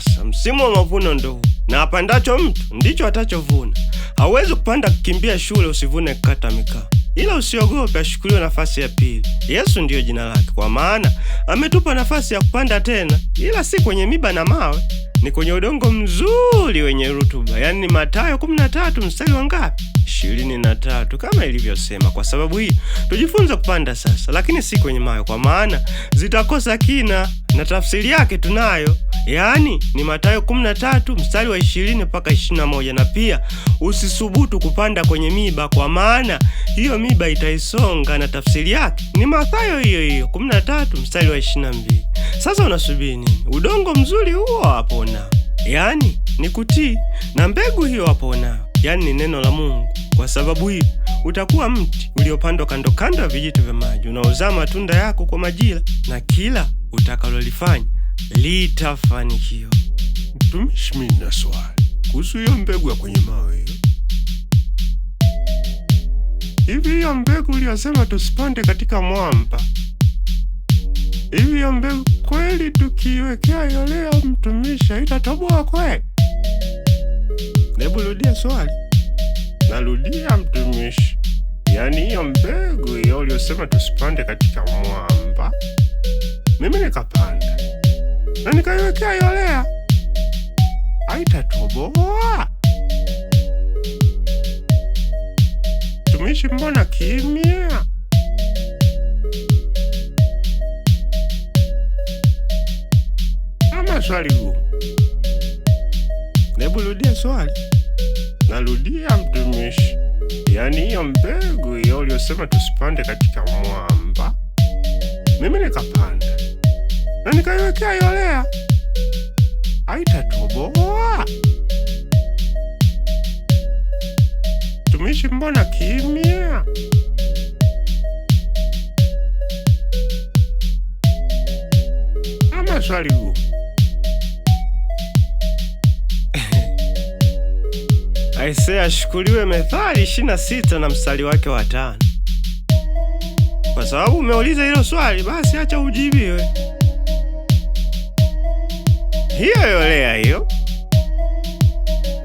sasa, msimu wa mavuno ndo huu, na apandacho mtu ndicho atachovuna. Hauwezi kupanda kukimbia shule usivune kukata mikaa. Ila usiogope, ashukuliwe nafasi ya pili. Yesu ndiyo jina lake, kwa maana ametupa nafasi ya kupanda tena, ila si kwenye miba na mawe, ni kwenye udongo mzuri wenye rutuba, yaani ni Mathayo 13 mstari wa ngapi? 23, kama ilivyosema. Kwa sababu hii tujifunze kupanda sasa, lakini si kwenye mawe, kwa maana zitakosa kina, na tafsiri yake tunayo, yaani ni Mathayo 13 mstari wa 20 mpaka 21. Na pia usisubutu kupanda kwenye miba, kwa maana hiyo miba itaisonga, na tafsiri yake ni Mathayo hiyo hiyo 13 mstari wa 22. Sasa unasubiri nini? Udongo mzuri huo hapo nao, yaani ni kutii, na mbegu hiyo hapo nao, yaani ni neno la Mungu. Kwa sababu hiyo utakuwa mti uliopandwa kando kando ya vijito vya maji, unaozaa matunda yako kwa majira, na kila utakalolifanya litafanikiwa. Mtumishi, mimi nina swali kuhusu hiyo mbegu ya kwenye mawe hiyo. Hivi hiyo mbegu uliyosema tusipande katika mwamba, hivi hiyo mbegu kweli tukiiwekea yolea, mtumishi, itatoboa kweli? Hebu rudia swali. Narudia mtumishi, yaani hiyo mbegu hiyo uliyosema tusipande katika mwamba, mimi nikapanda na nikaiwekea yolea, haitatoboa? Mtumishi, mbona kimya? Ama swali gumu? Hebu rudia swali. Narudia mtumishi, yaani hiyo mbegu hiyo uliyosema tusipande katika mwamba, mimi nikapanda na nikaiwekea yolea, haitatoboa? Mtumishi, mbona kimya? Ama swali gumu? Aisee, ashukuliwe Methali 26 na mstari wake wa 5. Kwa sababu umeuliza hilo swali, basi acha ujibiwe. Hiyo yolea hiyo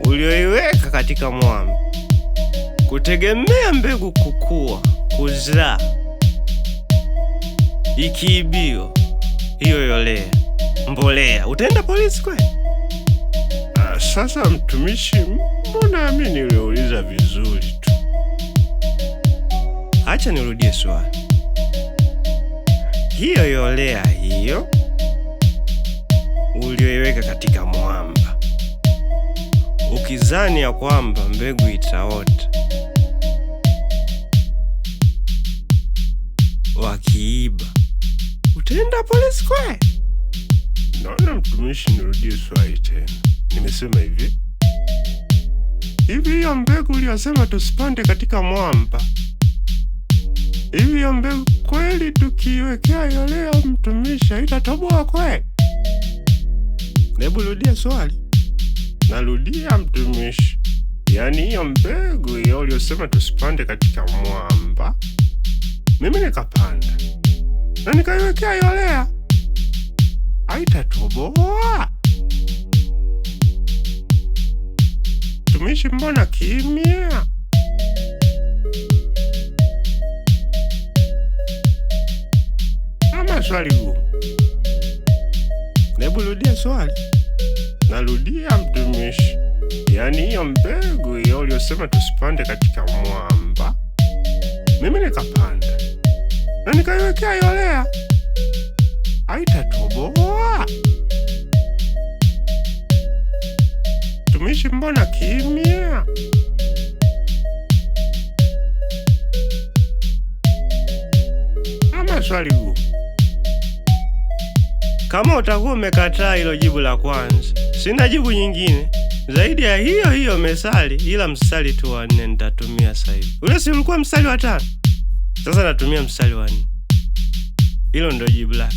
ulioiweka katika mwamba, kutegemea mbegu kukua, kuzaa, ikiibiwa hiyo yolea, mbolea, utaenda polisi kweli? Sasa mtumishi, mbona mimi niliuliza vizuri tu? Acha nirudie swali. Hiyo yolea hiyo ulioiweka katika mwamba, ukizani ya kwamba mbegu itaota, wakiiba, utaenda polisi kweli? Naona mtumishi, nirudie swali tena. Nimesema hivi hivi, hiyo mbegu uliyosema tusipande katika mwamba, hivi hiyo mbegu kweli tukiiwekea yolea, mtumishi, itatoboa kweli? Hebu rudia swali. Narudia mtumishi, yaani hiyo mbegu hiyo uliyosema tusipande katika mwamba, mimi nikapanda na nikaiwekea yolea, haitatoboa? Mtumishi, mbona kimya? Ama swali gumu? Hebu rudia swali. Narudia mtumishi, yaani hiyo mbegu hiyo uliyosema tusipande katika mwamba, mimi nikapanda na nikaiwekea yolea, haitatoboa? Mtumishi, mbona kimya? Ama swali gumu? Kama utakuwa umekataa hilo jibu la kwanza, sina jibu nyingine zaidi ya hiyo hiyo methali, ila mstari tu wa 4 nitatumia sasa hivi. Ule si ulikuwa mstari wa 5? Sasa natumia mstari wa 4. Hilo ndo jibu lake.